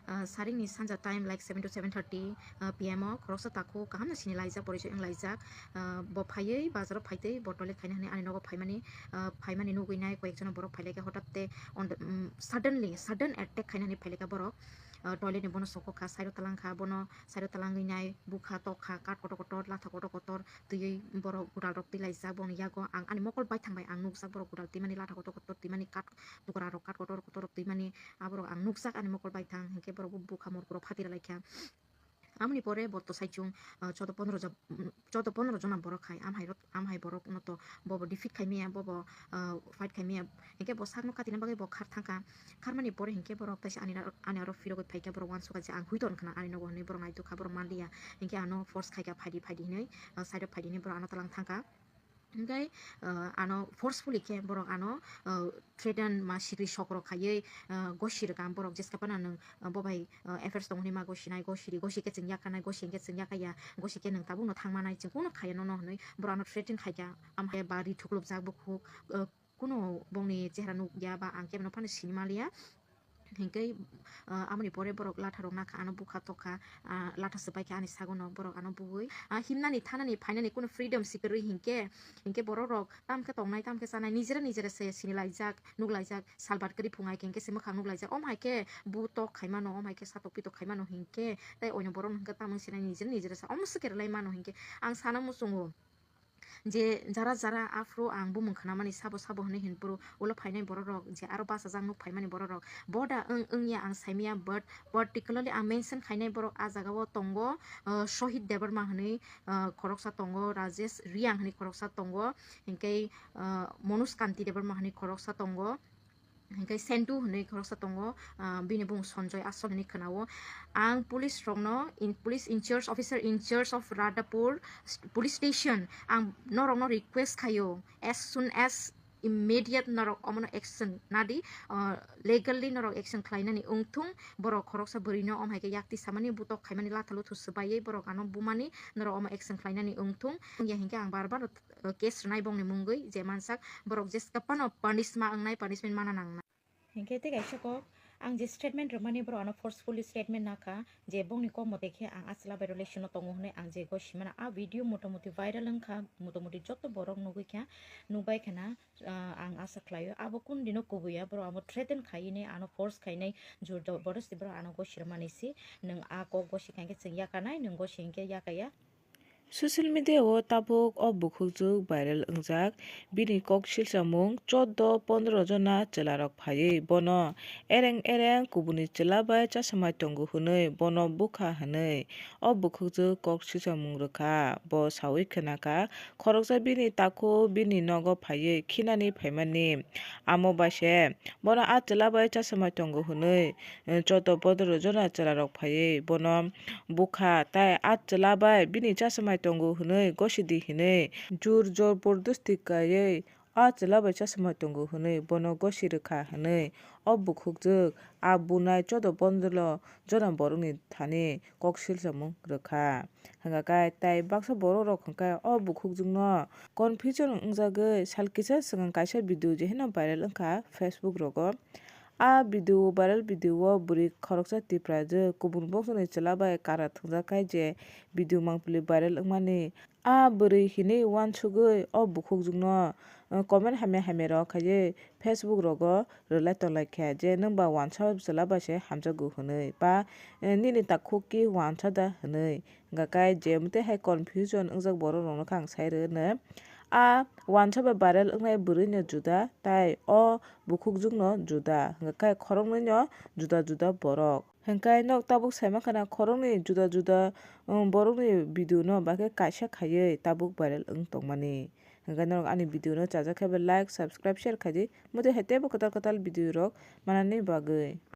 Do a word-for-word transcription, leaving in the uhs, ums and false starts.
Ah, saringni sanja time, like, seven to seven thirty, ah, P M o khoroksa takhuk kaham no sini laijak, porichoi wng laijak. Ah, bo phaiwi bazaro phaitwi bo toilet khaina hwnwi ani nogo phaimani, ah, phaimani nugwi nai koyek jona borok phailaikha hotate on the, mm, suddenly, sudden attack khaina hwnwi phailaikha borok. Ah, toilet ni bono sokokha, side o talangkha, bono side o talangwi nai bukha tokha, kat kotor kotor, latha kotor kotor twiwi borok gudal rok twi laijak boni yago. Ang ani mokol baithang bai ang nukjak borok gudal twimani, latha kotor kotor twimani, kat tukra rok, kat kotor kotor rok twimani. Aborok ang nukjak ani mokol baithang, hinkhe borok bo bukha morkurok phatira laikha. Amoni pore bo to saichung, ah, chodo pondro jon, mm, chodo pondro jona borok hai, am hai rok, am hai borok no to bobo defeat khai maya, bobo, ah, fight khai maya. Hinkhe bo sakno katina bagwi bo khar thangkha. Kharmani pore hinkhe borok taisa ani aro, ani aro phirogwi phaikha, borok uansukha je ang hui ton khna ani nogo hwnwi borok naidukha, borok manliya. Hinkhe ano force khaikha, phaidi phaidi hinwi, ah, side o phaidi hinwi borok ano talang thangkha. Hinkhe, ah, ano forcefully khe borok ano, ah, threaten ma sikri sok rok khaiwi, ah, gosi rwkha borok jeska phano nwng, ah, bo bai, ah, affairs tong hwnwi ma gosinai, gosi di, gosi khe chwng yakanai, gosi hinkhe chwng yakaya, gosi khe nwng tabukno thang manai, chwng kuno khaiya nono hwnwi borok ano threaten khaikha. Amhai ba ri thuklubjak bukhuk, ah, kuno bongni chehra nukya ba ang kebono phano sini manliya. Hinkhe, ah, amoni pore borok latha rok nakha, ano bukha tokha, ah, latha swpaikha ani sagono, borok ano bugwi. Ah, himnani, thanani, phainani kuno freedom si kwrwi hinkhe, hinkhe borok rok tamkhe tongnai, tamkhe chanai, nijera nijera se sini laijak, nuk laijak, salbat kwrwi phungai khe hinkhe se mwkhang nuk laijak. Om hai khe bu tok khai mano, om hai khe satok pitok khai mano hinkhe, tei oino borok no hinkhe tamung sinai nijera nijera sa, omo se kwrwlai mano hinkhe ang sana muchungo. Je jara jara aphuru ang bumung khnamani sabo sabo hwnwi hinphuru ulo phainai borok rok je aro bachajak nuk phaimani borok rok boda wng wngya ang saimanya, but particularly ang mention khainai borok ah jagao tongo, ah, Sohit Debbarma hwnwi, ah, khoroksa tongo, Rajesh Reang hwnwi khoroksa tongo, hinkhe, ah, Manoj Kanti Debbarma hwnwi khoroksa tongo. Hinkhe Sendu hwnwi khoroksa tongo, ah, bini bumung Sanjoy Asol hwnwi khwnao. Ang police rokno, in, police in charge, officer in charge of Radhapur st-, police station, ang norokno request khaio, as soon as immediate norok omono action nadi, ah, legally norok action khlainani wngthung, borok khoroksa bwrwino om hai khe yakti samani butok khaimani latha luthu swbaiwi borok ano bumani norok omo action khlainani wngthung. Wngya hinkhe ang bar bar uh, case rwnai bongni mungwi je mansak borok jeska phano punishment wngnai, punishment mana nangnai. Hinkhe tei kaisa kok ang je statement rwmani borok ano forcefully statement nakha je bongni kok mote khe ang achwla bai relation o tongo hwnwi ang je goi simana a video motamuti viral wngkha, motamuti joto borok nugwi kha, nukbai khana, ah, ang asa khlaio abo kun dino kubuya borok abo threaten khainai ano force khainai jor joborosti borok ano goi sirmani si nwng a kok goi sikha hinkhe chwng yakanai nwng goi si hinkhe yakaya. Social media o tabuk o bukhukjwk viral wngjak. Bini kok silsamung chordo pondro jona chwlarok phaiwi bono ereng ereng kubuni chwla bai chasamai tongo hwnwi bono bukha hwnwi o bukhukjwk kok silsamung rwkha. Bo sawi khwnakha, khoroksa bini takhuk bini nogo phaiwi khinani phaimani. Amo bai se bono a chwla bai chasamai tongo hwnwi, eh, chordo pondro jona chwlarok phaiwi bono bukha, tai a chwla bai bini chasamai tongo hwnwi gosidi hwnwi jor joborosti kaiwi a chwla bai chasamai tongo hwnwi bono gosi rwkha hwnwi o bukhukjwk a bunai chordo pondro jona borokni thani kok silsamung rwkha. Hwnkha khe tai baksa borok rok hwnkhe o bukhukjwkno confusion wngjagwi sal kisa swkang kaisa video je hino viral wngkha Facebook rogo. A video, viral video o bwrwi khoroksa Tiprajwk kubun boksoni chwla bai kara thwngjak khai je video mangpili viral wngmani. A bwrwi hinwi uansugwi o bukhukjwkno, uh, comment hamya hamya rok khaiwi Facebook rogo rwlai tonglaikha je nwng ba wansa chwla bai se hamjakgo hwnwi ba, uh, nini takhuk ki wansa da hwnwi. Hwnkha khe je mwtai hai confusion wngjak borok rokno khe ang sai rw hwno. A wansa bai viral wngnai bwrwi no juda tai o bukhukjwk no juda, hwnkha khe khoroknwi no juda juda borok. Hwnkhe nok tabuk sai mankha na khoroknwi juda juda, um, borokni video no bakhe kaisa khaiwi tabuk viral wng tongmani. Hwnkhe norok ani video no chajak khe bai like, subscribe, share khaidi. Mwtai hai teibo kwtal kwtal video rok manani bagwi.